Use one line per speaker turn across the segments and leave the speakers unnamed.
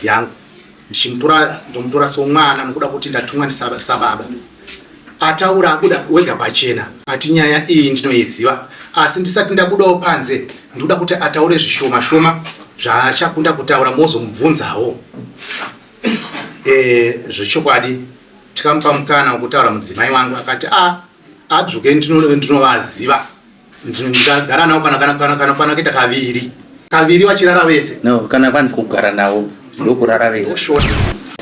Yangu ndichimutora ndomutora somwana nokuda kuti ndatumwa sababa ataura abuda wega pachena ati nyaya iyi ndinoiziva asi ndisati ndabudawo panze ndikuda kuti ataure zvishoma shoma zvaachakunda kutaura mozomubvunzawo e, zvechokwadi tikamupa mukana wekutaura mudzimai wangu akati a ah, adzvuke ndinovaziva ndagara navo kana kana kana kana kana kuita kaviri kaviri vachirara vese
no kana kwanzi kugara navo ndokurara vese
oshona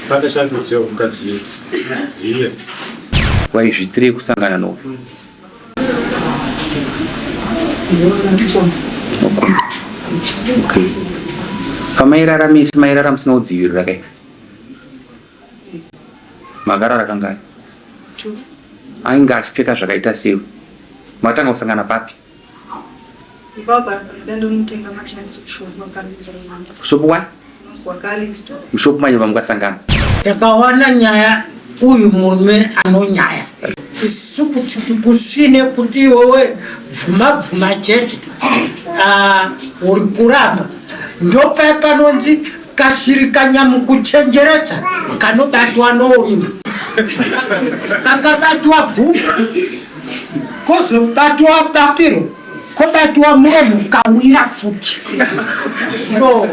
Pane chandoziva mukadzi ziye.
Waizvitirei kusangana no Okay. Pamairara mese mairara musina kudzivirira kai? Makarara kangani? Ainge achipfeka zvakaita sei? Makatanga kusangana papi? Shop wani? Mushop manje vamukasangana.
Takawana nyaya uyu murume anonyaya isu kuti tikusvine kuti iwewe bvuma bvuma chete ah, uri kuramba ndopai panonzi Kashiri kanyamukuchenjeredza kanobatwa nourimi kakabatwa gumbo kozobatwa bapiro kobatwa muromo kawira futi no.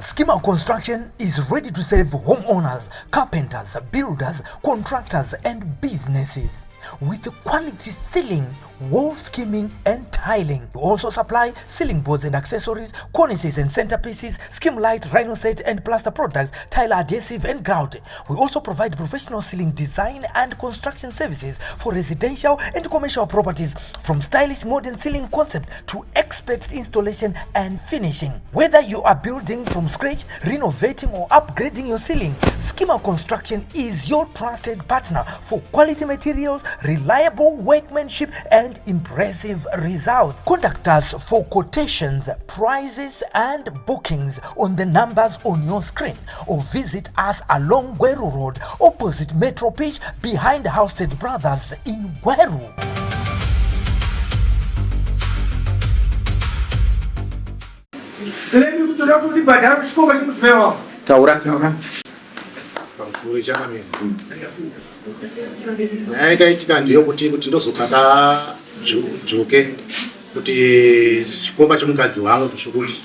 Schema Construction is ready to serve homeowners, carpenters, builders, contractors, and businesses with quality ceiling, wall skimming, and tiling. We also supply ceiling boards and accessories, cornices and centerpieces, skim light, rhino set and plaster products, tile adhesive and grout. We also provide professional ceiling design and construction services for residential and commercial properties, from stylish modern ceiling concept to expert installation and finishing. Whether you are building from scratch, renovating or upgrading your ceiling, Schema Construction is your trusted partner for quality materials, reliable workmanship and impressive results. Contact us for quotations, prices and bookings on the numbers on your screen or visit us along Gweru Road opposite Metro Pitch behind Housted Brothers in Gweru.
Taura.
Pamusoro chakamira. Nyaya yakaitika ndeyokuti kuti ndozobata dzvuke kuti chikomba chemukadzi wangu chokuti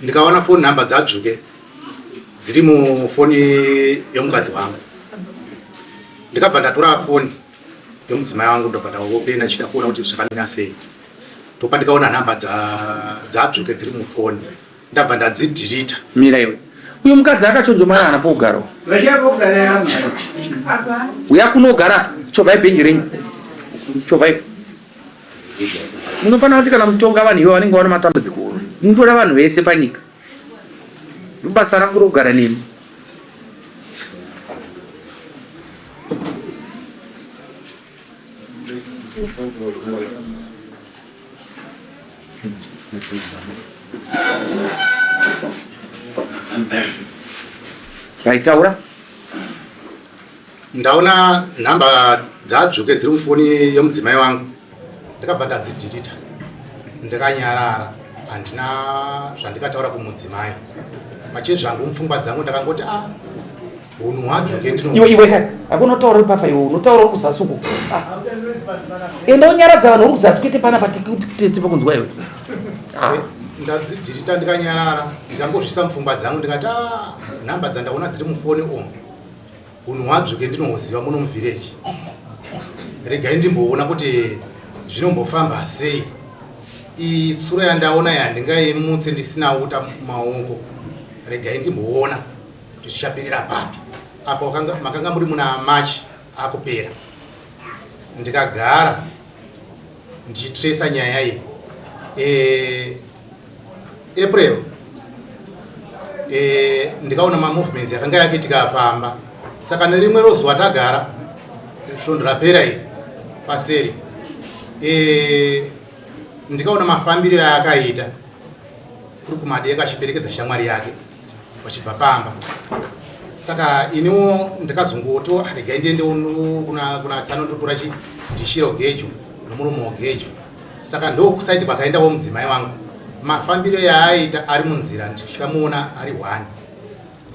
ndikaona phone number dzadzvuke dziri mufoni yemukadzi wangu ndikabva ndatora foni yemudzimai wangu ndobva ndaopena chida kuona kuti zvakamira sei ndopandikaona nhamba dzadzvuke dziri mufoni ndabva ndadzidhirita
mira iwe uyo mukadzi akachonjomara haana pokugara uya kunogara chovhai bhenji renyu chovhai munofanira kuti kana mutonga vanhu ivo vanenge vane matambudziko munotoda vanhu vese panyika basa rangu rokugara nemi Raitaura
ndaona nhamba dzadzvuke dziri mufoni yomudzimai wangu ndakabva ndadzidhirita ndakanyarara handina zvandikataura kumudzimai pachezvangu mupfungwa dzangu ndakangoti a ah, hunhu hwadzvuke
ndino iwe iwe hakuna utaura uri papa iwe unotaura uri kuzasi uko ah. enda unyaradza vanhu uri kuzasi kwete pana patitese pakunzwa iwe
ah. ndadzidhirita ndikanyarara ndikangozvisa mupfungwa dzangu ndikati a ah, nhamba dzandaona dziri mufoni umu Hunhu hwadzvuke ndinohuziva muno muvillage. Regai ndimboona kuti zvinombofamba sei. Iyi tsuro yandaona iyi handingaimutse ndisina uta mumaoko. Regai ndimboona kuti zvichaperera papi. Apa makanga muri muna March akupera. Ndikagara ndichitresa nyaya iyi. E, April e, ndikaona mamovements yakanga yakuitika pamba saka nerimwe rozuva tagara svondo rapera iri paseri e, ndikaona mafambiro aakaita kuri kumadeka achiperekedza shamwari yake vachibva pamba saka iniwo ndakazongoto ah, regai ndiendewo kuna tsano ndotora chi ndishiro gejo nomuromo wegejo saka ndokusaiti kwakaendawo mudzimai wangu Mafambiro yaaita ari munzira ndichamuona ari one.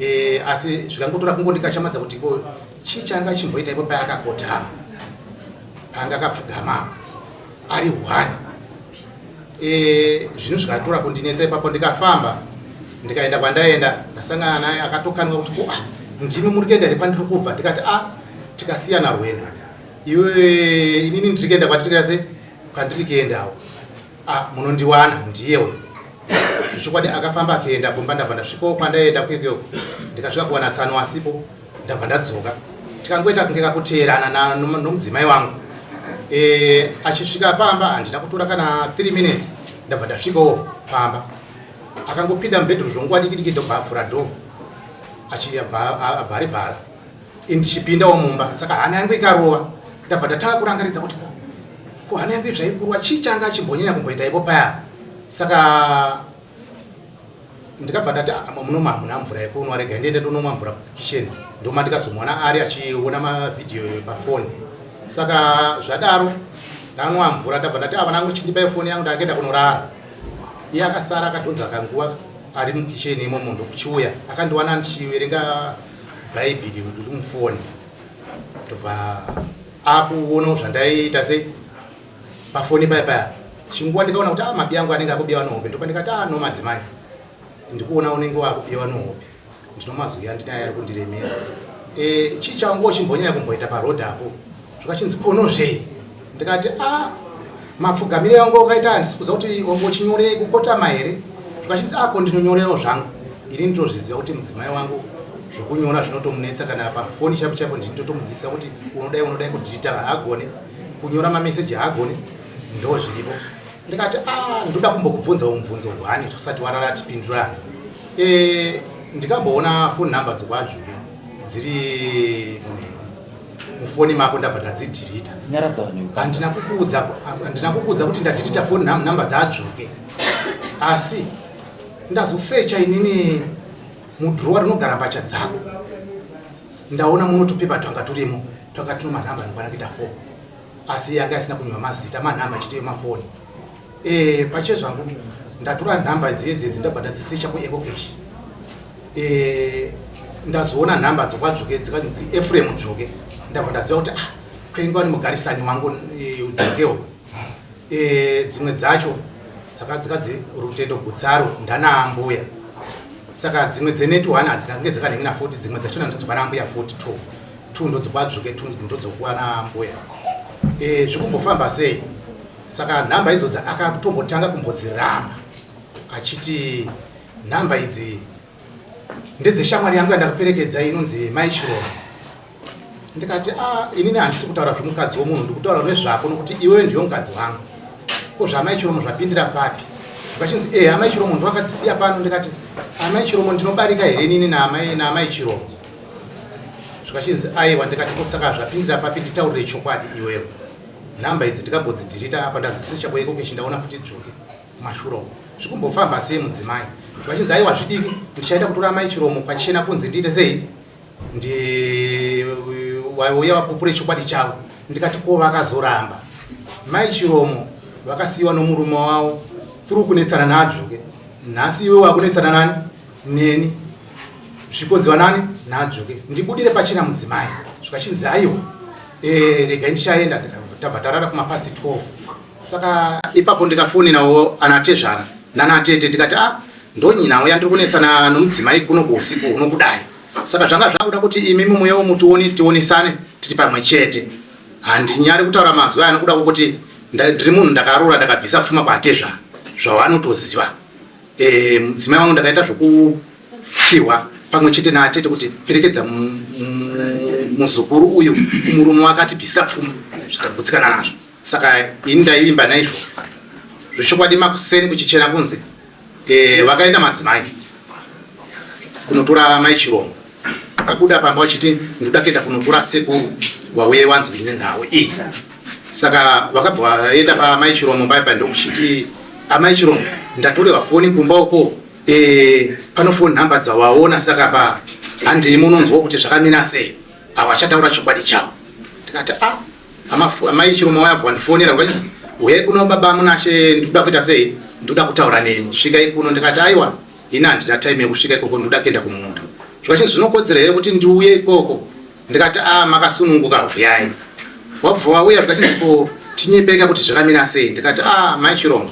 E, asi zvikangotora kungondikachamadza kuti ko chii changa chimboita ipo paakakotama paanga akapfugama ari one. E, zvinhu zvikatora kundinetsa ipapo ndikafamba ndikaenda kwandaenda ndasangana naye akatokanwa kuti ko ah, ndimi muri kuenda here pandiri kubva ndikati a ah, tikasiyana rwendo iwe inini ndiri kuenda kwandiri kuenda se kwandiri kuendawo ah, munondiwana ndiye uyo zvechokwadi akafamba akaenda kumba ndabva ndasvikawo kwandaenda kwekeko ndikasvika kuwana tsano asipo ndabva ndadzoka tikangoita kunge kakuteerana nomudzimai wangu e, achisvika pamba handina kutora kana 3 minutes ndabva ndasvikawo pamba akangopinda mubedroom zvonguva diki diki ndobva avhura door achibva arivhara ndichipindawo mumba saka hana yangu ikarova ndabva ndatanga kurangaridza kuti ko hana yangu zvaikurwa chii changa achimbonyanya kumboita ipo paya saka ndikabva ndati ah, muno hamuna mvura yekunwa rega ndiende ndonomwa mvura kukitchen ndoma ndikazomuona ari achiona mavhidhiyo pafoni saka zvadaro ndanwa mvura ndabva ndati avana ah, angu chindipai foni yangu ndakaenda kunorara iye akasara akadhonza kanguva ari mukitchen imomo ndokuchiuya akandiwana ndichiverenga bhaibheri riri mufoni ndobva akuonawo zvandaiita sei pafoni paya paya chinguva ndikaona kuti ah, mabi angu anenge akubiwa nohope ndopa ndikati ah, no madzimai ndikuona unenge wakubiwa nohope ndinomazwi andinaye ari kundiremera e, chii changu chimbonyanya kumboita paroad apo zvikachinzi konozvei ndikati a ah, mapfugamiro yangu wakaita handisi kuziva kuti wanga uchinyorei kukotama here zvikachinzi ako ah, ndinonyorewo zvangu ini ndinotozviziva kuti mudzimai wangu zvokunyora zvinotomunetsa kana pafoni chaipo chaipo ndinotomudzidzisa kuti unodai unodai kudhita haagone kunyora mameseji haagone ndo zviripo ndikati a ah, ndoda kumbokubvunzawo mubvunzo hwani tusati warara tipindurane e, ndikamboona foni number dzokwajuve dziri munhengo mufoni mako ndabva ndadzidhirita handina kukuudza handina kukuudza kuti ndadhirita foni number dzaadzvuke asi ndazosecha inini mudhurowa rinogara mbatya dzako ndaona muno tupepa twanga turimo twanga tuno manhamba anokwana kuita four asi yanga isina kunyorwa mazita manhamba chete emafoni e, pachezvangu ndatora nhamba dziye dzedzi ndabva ndadzisecha kuecocash e, ndazoona nhamba dzokwaDzvuke dzikanzi Efrem Dzvuke ndabva ndaziva kuti ah, kwainge wani mugarisani wangu e, Dzvukewo e, dzimwe dzacho dzakadzikadzi Rutendo Gutsaro ndanaambuya saka dzimwe dzenet one hadzina kunge dzakanhengena futi dzimwe dzachona ndodzokwana futi two two ndodzokwaDzvuke two ndodzokwana ambuya e, zvikumbofamba sei saka nhamba idzodzo akatombotanga kumbodziramba achiti nhamba idzi ndedzeshamwari yangu yandakaperekedza inonzi mai Chiromo ndikati a ah, inini handisi kutaura zvemukadzi womunhu ndikutaura nezvako nokuti iwewe ndiwe mukadzi wangu ko zvamai Chiromo zvapindira papi zvakachinzi e amai Chiromo ndovakadzisiya pano ndikati amai Chiromo ndinobarika here inini naamai Chiromo zvikachinzi aiwa ndikati ko saka zvapindira papi nditaurire chokwadi iwewe nhamba idzi ndikambodzidhirita apa ndazisecha kuekokeshi ndaona futi Dzvuke kumashure uko zvikumbofamba sei mudzimai vachinzi aiwa zvidiki ndichaenda kutora mai Chiromo pachena kunzi ndiite sei ndiwauya vapupure chokwadi chavo ndikati ko vakazoramba mai Chiromo vakasiyiwa nomurume wavo through kunetsana naDzvuke nhasi iwe wakunetsana nani neni zvikonziwa nani naDzvuke ndibudire pachena mudzimai zvikachinzi aiwa e, regai ndichaenda tabva tarara kumapasi 12 saka ipapo ndikafonerawo anatezvara nanatete ndikati a ah, ndonyinawo yandiri kunetsana nomudzimai kuno kuusiku huno kudai saka zvanga zvakuda kuti imi mumuyewo mutione tionesane tiri pamwe chete handinyari kutaura mazwi aya nokuda kwokuti ndiri munhu ndakaroora ndakabvisa pfuma kwatezvara zvavanotoziva e, mudzimai wangu ndakaita zvokupiwa pamwe chete naatete kuti perekedza muzukuru uyu kumurume wake atibvisira pfuma zvatagutsikana nazvo saka ini ndaivimba naizvo zvechokwadi makuseni kuchichena kunze e, vakaenda madzimai kunotora mai Chiromo akabuda pamba vachiti ndoda kuenda kunotora sekuru wauye wanzwi nenhau iyi saka vakabva vaenda pamai Chiromo paya pa ndokuchiti amai Chiromo ndatorewa foni kumba uko e, pano foni nhamba dzawaona saka pa handei munonzwa kuti zvakamira sei havachataura chokwadi chavo tikati a ah, amai Chiromo vayabva vandifonera vakati huyai kuno baba Munashe ndikuda kuita sei Ndoda kutaura neni, svikai kuno. Ndikati aiwa, ini handina time yekusvika ikoko, ndoda kuenda kumunda. Zvikachinzi zvinokodzera here kuti ndiuye ikoko? Ndikati a ah, makasununguka, huyai. Wabva wauya, zvikachinzi ko tinyepeka kuti zvakamira sei? Ndikati a ah, mai Chirongo,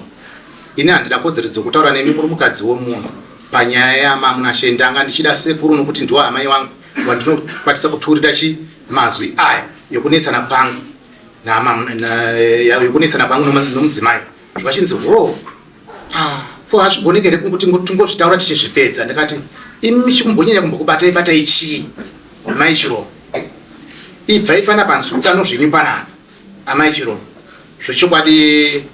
ini handina kodzero dzokutaura nemi, muri mukadzi womunhu. Panyaya yamamunashe ndanga ndichida sekuru nokuti ndiwo amai wangu wandinokwanisa kuturira chi mazwi aya yokunetsana kwangu yokunetsana kwangu nomudzimai. Zvakachinzi ho, ah, ko hazvigoneke here kunguti tingozvitaura tichizvipedza? Ndikati imi chikumbonyanya kumbokubatai batai chii mai Chiromo, ibvai panapa nzukutano zvenyu panapa amai Chiromo. Zvechokwadi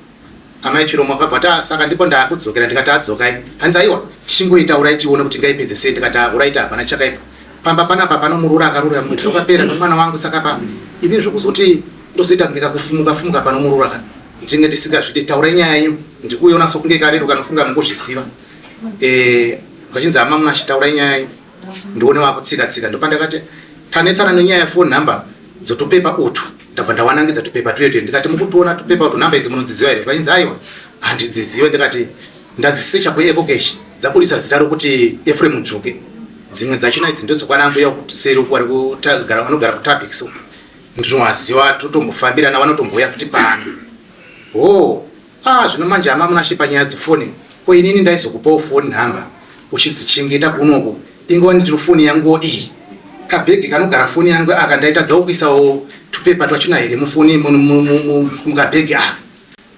amai Chiromo akabva ta saka ndipo ndakudzokera. Ndikati adzokai. Hanzi aiwa, tichingoitaurai tione kuti ngaipedze sei. Ndikati auraita, hapana chakaipa pamba panapa, pano murura akarura mwedzi wakapera nomwana wangu, saka pa ini zvokuzoti ndozoita kunge kakufumuka fumuka pano murura ka ndinge ndisingazvidi. Taurai nyaya yenyu, ndikuiona sokunge kareruka, nofunga mungozviziva. Ukachinzi hama Munashe, taurai nyaya yenyu ndione wakutsika tsika. Ndopandakati tanetsana nenyaya yefone number dzotupepa utu. Ndabva ndawanangidza tupepa tuye tuye, ndikati mukutuona tupepa utu, nhamba idzi munodziziva here? Tukachinzi aiwa, handidzizive. Ndikati ndadzisecha kuEcocash, dzabudisa zita rokuti Efrem Dzvuke. Dzimwe dzachona idzi ndodzokwana mbuya kuseri uku vari kutagara, vanogara kuTabix uku, ndinovaziva, totombofambirana, vanotombouya futi pano. Ho, ah, zvino manje hama Munashe, panyaya dzefoni, ko inini ndaizokupawo foni nhamba uchidzichengeta kunoku, ingova nditiri foni yanguwo iyi, kabhegi kanogara foni yangu aka, ndaitadzawo kuisawo tupepa twachona here mufoni mukabhegi aka?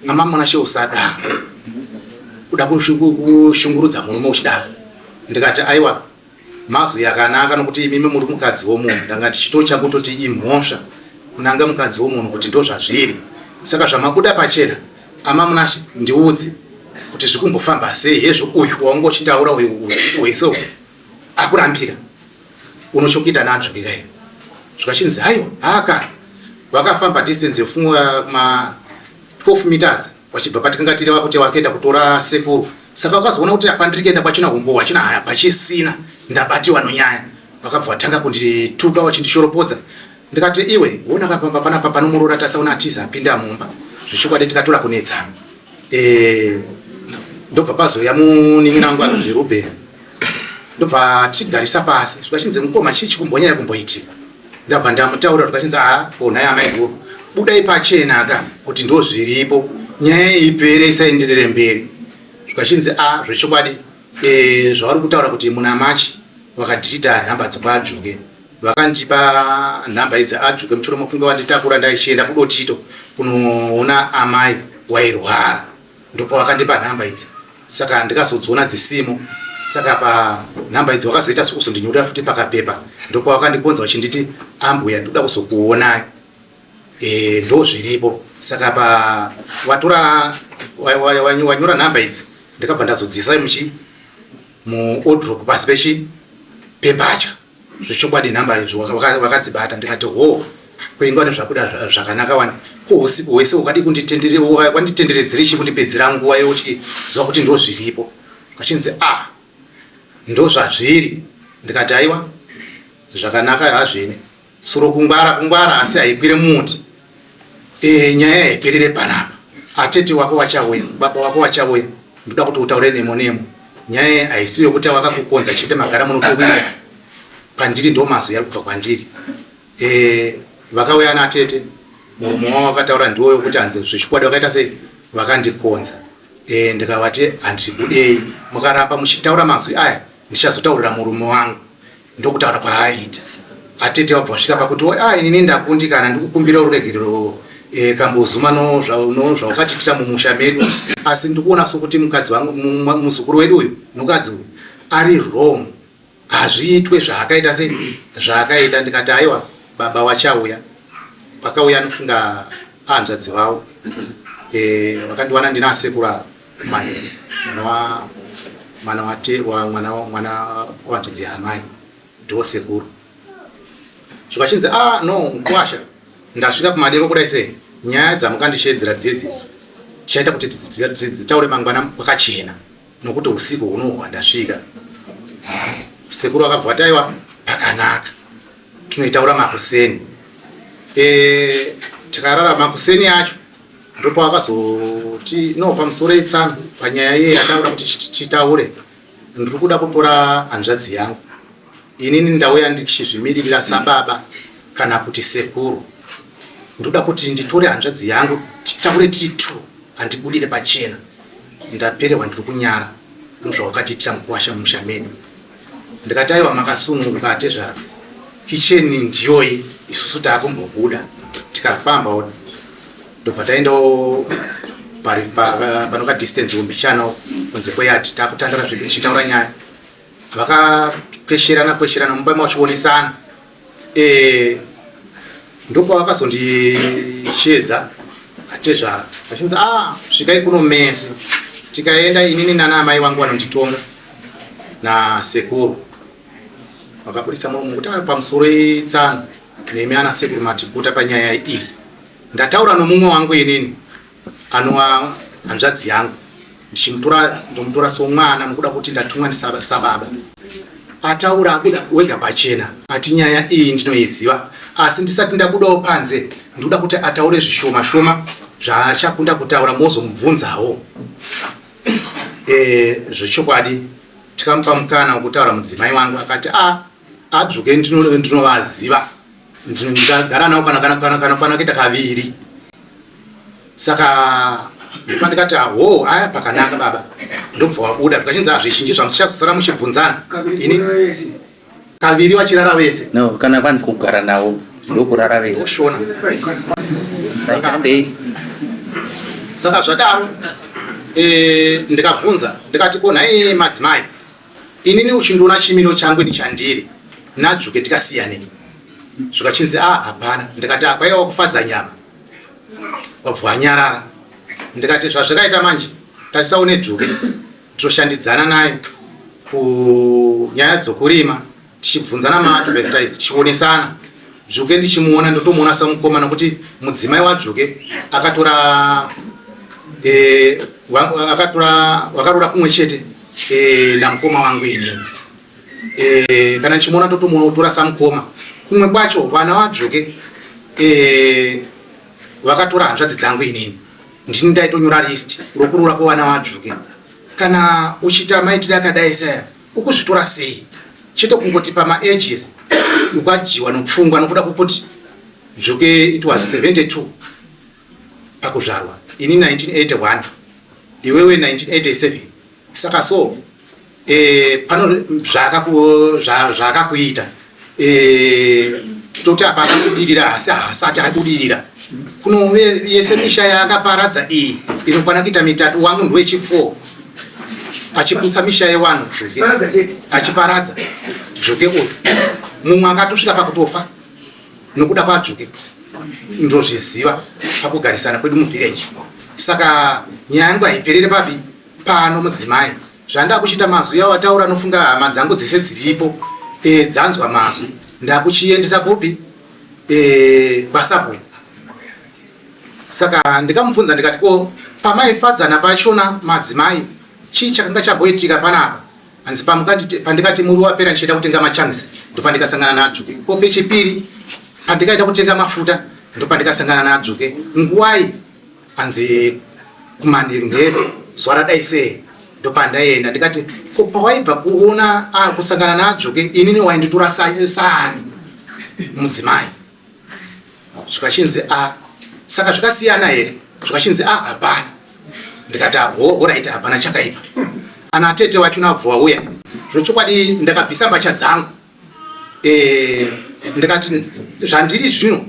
Hama Munashe, usadaro, kuda kushungurudza murume uchidaro. Ndikati aiwa, mazwi akanaka nokuti imimi muri mukadzi womunhu. Ndanga ndichitotya kutoti imhosva kunanga mukadzi womunhu kuti ndozvazviri. Saka zvamabuda pachena, ama Munashe, ndiudze kuti zvikumbofamba sei. Hezvo uyu waunga uchitaura uyu usiku hwese uhu akurambira unochokuita nadzvukika iyo. Zvikachinzi haiwa, haakai vakafamba distance yofunga kuma 12 meters vachibva patikanga tireva kuti vakaenda kutora sekuru. Saka vakazoona kuti apandiri kuenda kwachona humbo hwachona haya pachisina, ndabatiwa nonyaya. Vakabva vatanga kundituka vachindishoropodza. Ndikati iwe wona kapamba panapa panomurora, tasaona atiza apinda mumba. Zvechokwadi tikatora kunetsana. Ndobva pazouya munin'ina wangu anonzi Ruben, ndobva tigarisa pasi. Zvikachinzi mukoma, chii chikumbonyanya kumboitika? Ndabva ndamutaura. Tukachinzi a onai amai guru, budai pachena ka kuti ndo zviripo, nyaya ipere isaenderere mberi. Zvikachinzi a zvechokwadi, zvavari kutaura kuti muna Machi vakadhirita nhamba dzokwaadzvuke, vakandipa nhamba idzi adzvuke mushure mokunge vanditakura ndaichienda kuDotito kunoona amai wairwara, ndopavakandipa nhamba idzi. Saka ndikazodziona dzisimo. Saka pa nhamba idzi vakazoita sekuzondinyorera futi pakapepa, ndopavakandikonza vachinditi ambuya, ndikuda kuzokuonai. Ndo zviripo. Saka pa watora wanyora nhamba idzi, ndikabva ndazodzisa muchi muodrop pasi pechi pembatya. Zvechokwadi nhamba izvi wakadzibata. Ndikati ho, kuingwa nezvabuda zvakanaka wani. Ko usiku hwese ukadi wanditenderedzere chii kundipedzera nguva yeuchiziva kuti ndo zviripo? Kachinzi a ndo zvazviri. Ndikati aiwa, zvakanaka hazvene suro kungwara kungwara asi haikwire muti. Nyaya haiperere panapa, atete wako wachauya, baba wako wachauya, ndoda kuti utaure nemo nemo. Nyaya haisi yokuti wakakukonza chete, magara munotowira pandiri, ndo mazwi ari kubva kwandiri. Vakauya natete, murume wavo wakataura ndiwo yokuti hanzi zvechokwadi vakaita sei, vakandikonza. Ndikavati handikudei, mukaramba muchitaura mazwi aya ndichazotaurira murume wangu. Ndokutaura kwaaiita atete vabva vasvika pakuti a inini ndakundikana, ndikukumbira ruregerero, kambozuma nozvaukatitira mumusha medu, asi ndikuona sokuti mukadzi wangu, muzukuru wedu uyu, mukadzi uyu ari wrong, hazviitwe zvaakaita sei zvaakaita. Ndikati aiwa, baba wachauya. Pakauya anofunga ahanzvadzi vavo, vakandiwana ndina asekuru ava kumanhere, mwana wate wa mwana wahanzvadzi yaamai, ndo sekuru. Zvikachinzi ah no mukwasha, ndasvika kumadeko kudai sei, nyaya dzamukandishedzera dziye dzidzi tichaita kuti dzitaure mangwana kwakachena, nokuti usiku huno hwandasvika. Sekuru akabva vati aiwa, pakanaka, tinoitaura makuseni. Tikarara makuseni acho, ndopavakazoti no, pamusoro itsano. Panyaya iye yataura kuti titaure, ndiri kuda kutora hanzvadzi yangu. Inini ndauya ndichizvimiririra sababa kana kuti sekuru. Ndoda kuti nditore hanzvadzi yangu titaure tiri two, handibudire pachena. Ndapererwa, ndiri kunyara ndozvawakatiitira mukuwasha mumusha medu. Ndikati aiwa makasununguka atezvara, kicheni ndiyoyi, isusu taakumbobuda tikafambawo ndobva taendawo panoka distance kumbichana kunze kweyadi takutandara zvedu tichitaura nyaya vakakwesherana kwesherana mumba machionesana e, ndopavakazondishedza atezvara vachinzi a ah, svikai kuno mese tikaenda inini nana amai vangu vanonditonga nasekuru vakabudisa muromo kuti pamusoro itsano nemi ana sekuru matikuta panyaya iyi Ndataura nomumwe wangu inini anova hanzvadzi yangu ndichimutora ndomutora somwana nokuda kuti ndatumwa sababa. Ataura abuda wega pachena ati nyaya iyi ndinoiziva asi ndisati ndabudawo panze ndikuda kuti ataure zvishoma shoma zvaachakunda kutaura mozomubvunzawo. E, zvechokwadi tikamupa mukana wekutaura mudzimai wangu akati a ah, adzoke ndinovaziva ndikagara navo kana kana kana kana kana kuita kaviri saka ndipandikati ho aya pakanaka baba ndobva wabuda zvikachinzi azvizhinji zvamusichazosara muchibvunzana ini kaviri vachirara vese
no kana kwanzi kugara navo ndokurara vese
oshona saka zvadaro eh, ndikabvunza ndikati ko nhai madzimai Inini uchindiona chimiro changu ini chandiri naDzvuke tikasiyanei zvikachinzi a ah, hapana ndikati akwaiwa ah, kufadza nyama wabva wanyarara ndikati zvazvakaita manje tatisaone Dzvuke toshandidzana naye kunyaya dzokurima tichibvunzana maadvertise tichionesana Dzvuke ndichimuona ndotomuona samukoma nokuti mudzimai waDzvuke akatora e, akatora wakarora kumwe chete e, namukoma wangu inini e, kana ndichimuona ndotomuona kutora samukoma kumwe kwacho vana vaDzvuke e, vakatora hanzvadzi dzangu inini ndini ndaitonyora list rokurora kwevana vaDzvuke kana uchiita maitire akadai saya ukuzvitora sei chete kungoti pamaages ukadyiwa nopfungwa nokuda kwokuti Dzvuke it was 72 pakuzvarwa ini 1981 iwewe 1987 saka so e, pano zvaakakuita e, toti apa akabudirira asi haasati abudirira kuno yese misha yaakaparadza iyi inokwana kuita mitatu wangu ndowechi 4 achiputsa misha yewanhu Dzvuke achiparadza Dzvuke uyu mumwe akatosvika pakutofa nokuda kwaDzvuke ndozviziva pakugarisana kwedu muvillage saka nyaya yangu haiperere papi pano mudzimai zvandakuchiita mazwi awataura anofunga hama dzangu dzese dziripo e, dzanzwa mazwi ndakuchiendesa kupi e, kwasabhuku saka ndikamubvunza ndikati ko pamaifadzana pachona madzimai chii chakanga chamboitika panapa hanzi pandikati muri wapera ndichienda kutenga machanks ndopandikasangana nadzvuke ko pechipiri pandikaenda kutenga mafuta ndopandikasangana nadzvuke nguwai hanzi kumanheru nheru zuva radai sei ndopandaienda ndikati ko pawaibva kuona akusangana nadzvuke inini wainditora saani mudzimai zvikachinzi a saka zvikasiyana here zvikachinzi a hapana ndikati horaiti hapana chakaipa ana tete wacho nabva wauya zvechokwadi ndakabvisa mbatya dzangu e, ndikati zvandiri zvino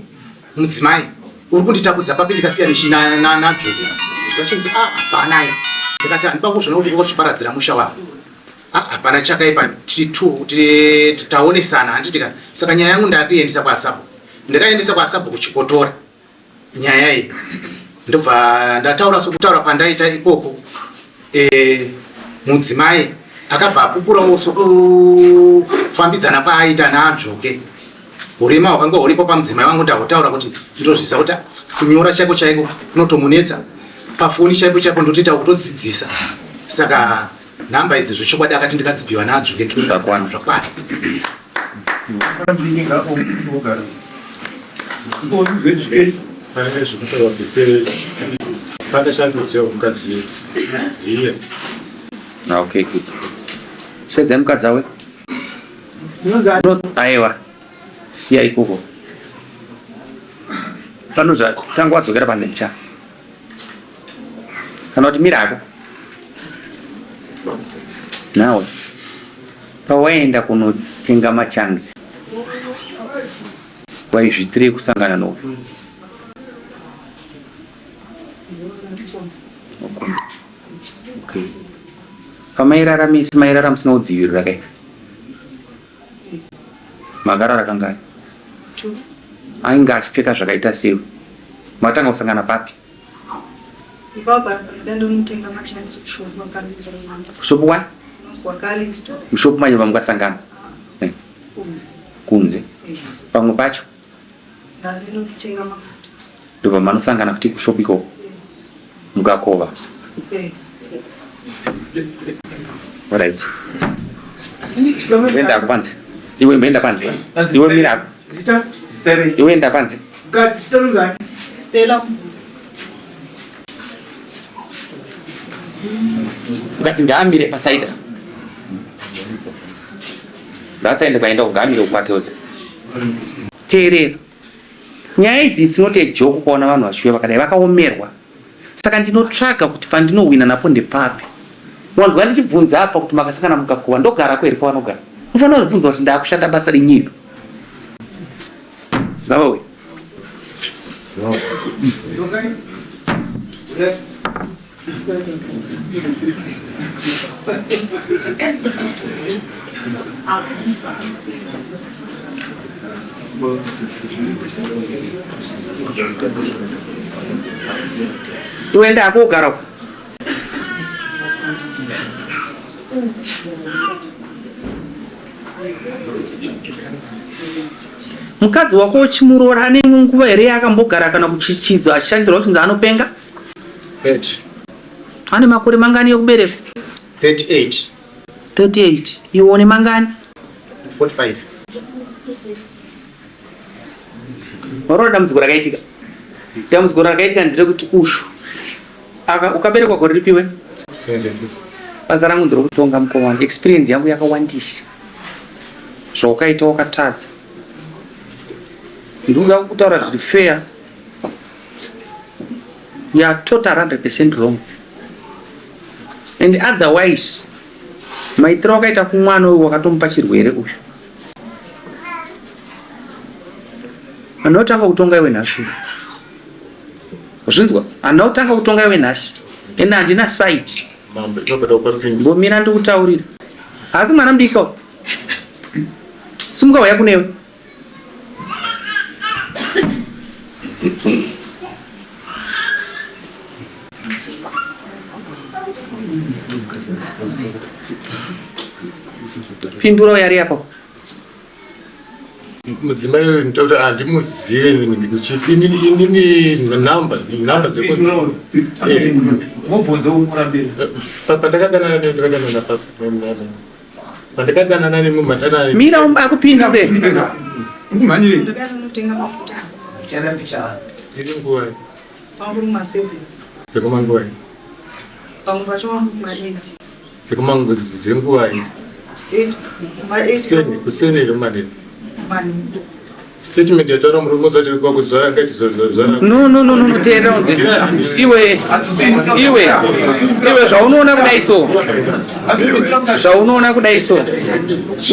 mudzimai uri kunditakudza papi ndikasiya nechinadzvuku zvikachinzi a hapana ndikati handipa kuzvona kuti kozviparadzira musha wako Ah, hapana chakaipa titu taonesana handitika saka nyaya yangu ndakuiendesa kwasabhuku ndakaendesa kwasabhuku chikotora nyaya iyi ndobva ndataura sokutaura kwandaita ikoko e, mudzimai akabva apupurawo sokufambidzana kwaaita naadzvoke urema hwakanga huripo pamudzimai wangu ndahutaura kuti ndozvisa kuti kunyora chaiko chaiko kunotomunetsa pafoni chaipo chaipo ndotoita kutodzidzisa saka Nhamba idzi zvechokwadi akati ndikadzipiwa nadzvuke
Zvakwana.
zvakwana.
Hapana chandoziva kumukadzi ziye.
Ah, okay, good. Shedzai mukadzi awe. Aiwa. Siya ikoko. Pano zvatanga wadzokera panhecha. Kana kuti mira hako. Nawe. Pawaenda kunotenga machanzi. Waizvitirei kusangana nouyu? Okay. Pamairara mese mairara musina kudzivirira kai? Makarara kangani? Ainge achipfeka zvakaita sei? Makatanga kusangana papi? Shop wani? Mushop manje pamukasangana? Eh. Kunze. Pamwe pacho?
Ndinotenga mafuta.
Ndobva manosangana futi kushop ikoko. Mukakova. Alright. Enda panze. Iwe enda panze. Iwe mira ako. Iwe enda panze.
Stella.
Mukadzi ngaamire pasaida. Ngaasaende kwaenda ngaamire kwake uko. Teerera. Nyaya idzi it's not a joke kuona vanhu vachiuya vakadai vakaomerwa. Saka ndinotsvaga kuti pandinohwina napo ndepapi. Wanzwa ndichibvunza apa kuti makasangana mukakuva ndogarako here kwavanogara. Unofanira kuzvibvunza kuti ndakushanda basa renyika. Ngavawe. Iwe enda hako ugara uko. Mukadzi wako uchimuroora ane imwe nguva here yaakambogara kana kuchichidzwa achishandirwa kuchinzi anopenga?
Eti.
Ane makore mangani ekuberekwa?
38.
38. Iwe une mangani?
45.
Unoona dambudziko rakaitika. Dambudziko rakaitika nderekuti ushu aka ukaberekwa gore ripiwe?
72.
Basa rangu nderokutonga mukomana. Experience yangu yakawandisa. Zvaukaita wakatadza. Ndikuda kutaura zviri fair. You are total 100% wrong. And otherwise, maitiro wakaita kumwana uyu wakatomupa chirwere uyu. Anotanga kutonga iwe nhasi. Zvinzwa? Anotanga kutonga iwe nhasi. Ende handina side.
Mambo, inopada kupapinda.
Mbomira ndikutaurira. Asi mwana mudiki uyu. Simuka uya kunewe. Pindura uyo ari apo.
Mudzimai uyu ndinotaura handimuzive chief inini inini number number dzekunzi
Mubvunze umurambire.
pandakadanana ndakadanana pandakadanana nemumhatana
Mira akupindure.
Ukumhanyirei?
Ndakanotenga mafuta.
iri nguva
Pangu ma 7.
dzekumanguva
Pamwe pacho wangu ma 8.
dzekumangu dzenguva
8 ma 8
kuseni here mumanini
manheru.
Statement yataura murume usati kwakuzvara ngaiti zvara.
No no no no no teerera unzwe. Iwe iwe iwe zvaunoona kudai so. Zvaunoona kudai so.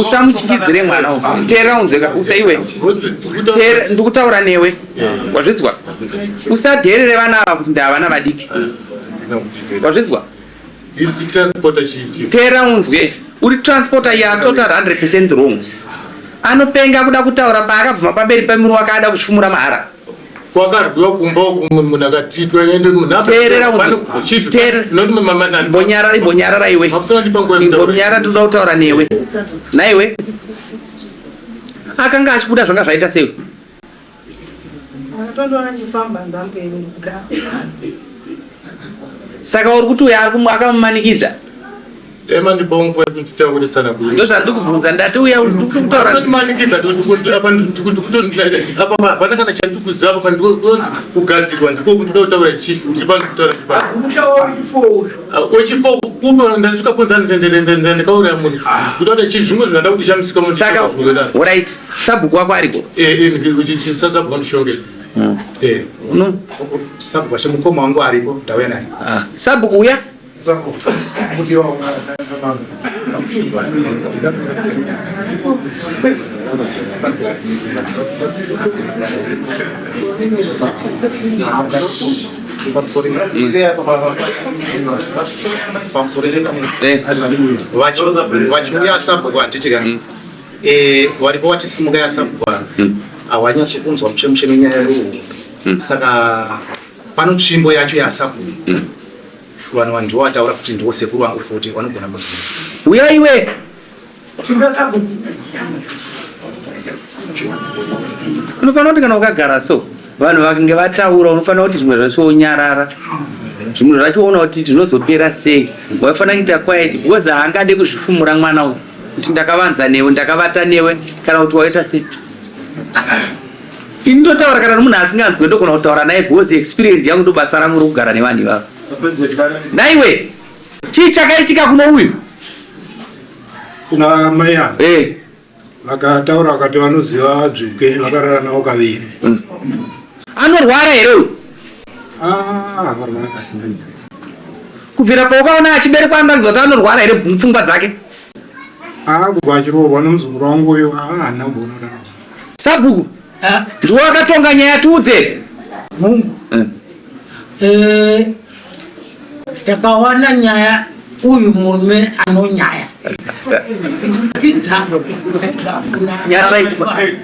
Usamuchichidzire mwana uyu. Teerera unzwe ka usa iwe. Teerera ndikutaura newe. Wazvinzwa? Usadherere vana ava kuti ndavana vadiki. Wazvinzwa?
Transporter chii?
Teerera unzwe. Uri transporter ya total 100% wrong. Anopenga kuda kutaura paakabvuma pamberi pemurume wake ada kuzvifumura mahara.
Kwakarwiwa kumba uku munhu akatitwa ende munhu
Teerera unzwe.
Chief,
Teerera.
not mama nani.
Imbonyarara imbonyarara iwe.
Makusana ndipa nguva yekutaura.
Imbonyarara ndinoda kutaura newe. Naiwe. Akanga achibuda zvanga zvaita sei?
Akatondiona ndichifamba nzamberi ndikudaro.
Saka uri kuti uyo ari akamumanikidza?
Dai mandipawo nguva yekuti nditaure tsananguro.
Ndozvandiri kubvunza ndati uya kutaura.
Manikidza apa hapana kana chandiri kuziva apa kugadzirwa ndiko kuti ndoda kutaura chief ndiri pano kutaura ndipano. Wechifo kupi ndasvika kunzi ndakauraya munhu. Kuda kuti chief zvimwe zvinoda kuti shamisika
Saka alright sabhuku wako ariko?
Eh eh sabhuku ndishongedza. Eh.
No.
Sabhuku wacho mukoma wangu aripo ndauya naye.
Ah. Sabhuku uya.
Vachiuya sabhuku handiti ka varipo watisimuka yasabhuku hawanyatso kunzwa mushe mushe nenyaya yeruhumbi saka pano tsvimbo yacho yasabhuku vanhu vanhu ndiwo vataura futi ndiwo sekuru vangu futi vanogona kuziva.
Uya iwe. Unofanira kuti kana ukagara so vanhu vakange vataura unofanira kuti zvimwe zvacho wonyarara zvimwe zvacho woona kuti zvinozopera sei waifanira kuita quiet because haangade kuzvifumura mwana uyu kuti ndakavanza newe ndakavata newe kana kuti waita sei ini ndotaura kana munhu asinganzwe ndogona kutaura naye because experience yangu ndobasa rangu rokugara nevanhu ivavo naiwe chii chakaitika kuno uyu
kuna mai ava
eh.
Vakataura vakati vanoziva Dzvuke vakarara navo kaviri.
Anorwara here uyu?
Ah,
Kubvira paukaona achiberekwa anoratidza kuti anorwara here mupfungwa dzake?
Ah, kubva achiroorwa nemuzukuru wangu uyu, ah, handina kumboona kuti anorwara.
Sabhuku, ndiwe wakatonga nyaya tiudze.
Mungu. Eh, takawana nyaya uyu murume anonyaya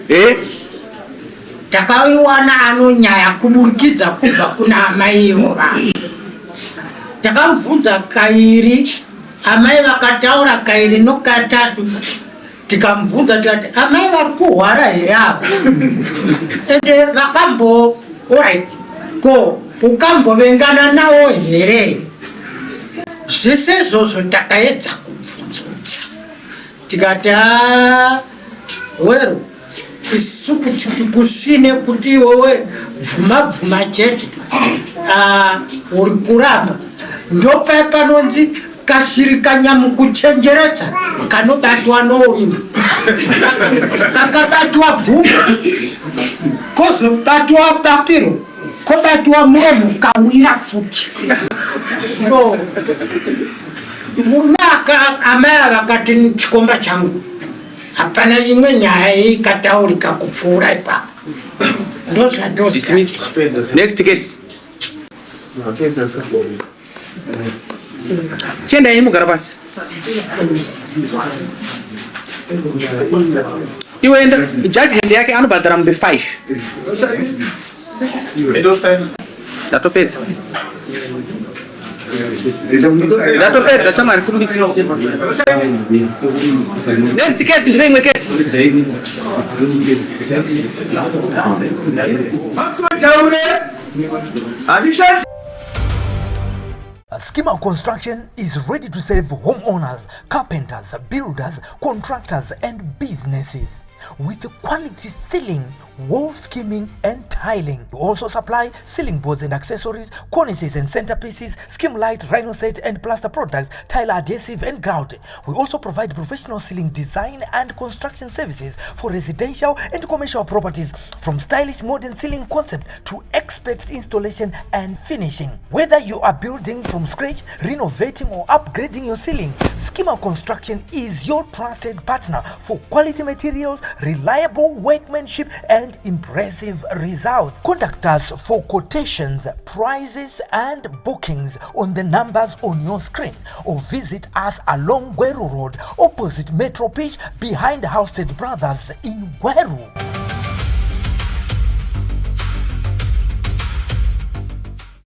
eh?
takaiwana anonyaya kuburikidza kubva kuna amai ivo vanhu takamubvunza kairi amai vakataura kairi nokatatu tikamubvunza tikati amai vari kuhwara here ava ende vakambo orit ko ukambovengana nawo here zvese izvozvo takaedza kubvunzudza tikati a wero isu kuti tikusvine kuti iwewe bvuma bvuma chete ah, uri kuramba ndopai panonzi kashiri kanyamukuchenjeredza kanobatwa nourimi kakabatwa gumbo kozobatwa bapiro kobatwa muromo kawira futi no murume amai avakati chikomba changu hapana imwe nyaya ikataurika kupfuura ipapo ndozvandosnext
case chiendai henyu mugara pasi iwe enda judgment yake anobhadhara mombe 5 ndatopedza ndatopedza shamwari kurumbidzira next case ndine imwe case
Schema Construction is ready to serve homeowners, carpenters, builders, contractors, and businesses with quality ceiling, wall skimming, and tiling. We also supply ceiling boards and accessories, cornices and centerpieces, skim light, rhino set and plaster products, tile adhesive and grout. We also provide professional ceiling design and construction services for residential and commercial properties, from stylish modern ceiling concept to expert installation and finishing. Whether you are building from scratch, renovating or upgrading your ceiling, Schema Construction is your trusted partner for quality materials, reliable workmanship and impressive results. Contact us for quotations, prices and bookings on the numbers on your screen or visit us along Gweru Road, opposite Metro Pitch, behind Housted Brothers in Gweru.